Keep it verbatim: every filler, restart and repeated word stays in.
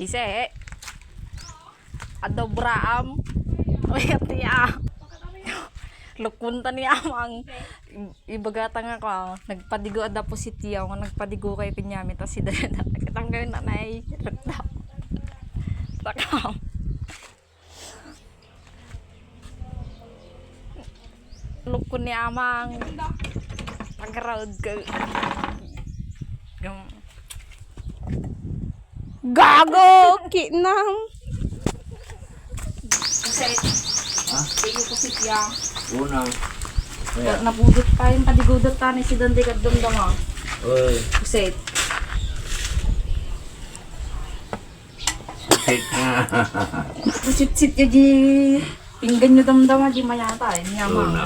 Ise. Adda Abraham. Uy, ati, ah. Lukon ta ni Amang. Ibagata nga ko, ah, nagpadigo adda po si Tia, nga nagpadigo kay Pinyami, tas si Dada, nakitang kayo na nai-, ragda. Takam. Lukon ni Amang. Pagaraod ko. Gam-, Gago! Kinang! Kasi, Ha? Kayo kasi siya. Una. Kaya. Napudot pa yung padigudot ta ni si Dante Kadamdama. Oy. Kasi, Sit nga. Sit-sit ya di. Pinggan nyo damdama di mayata, eh. Niya, ma. Una.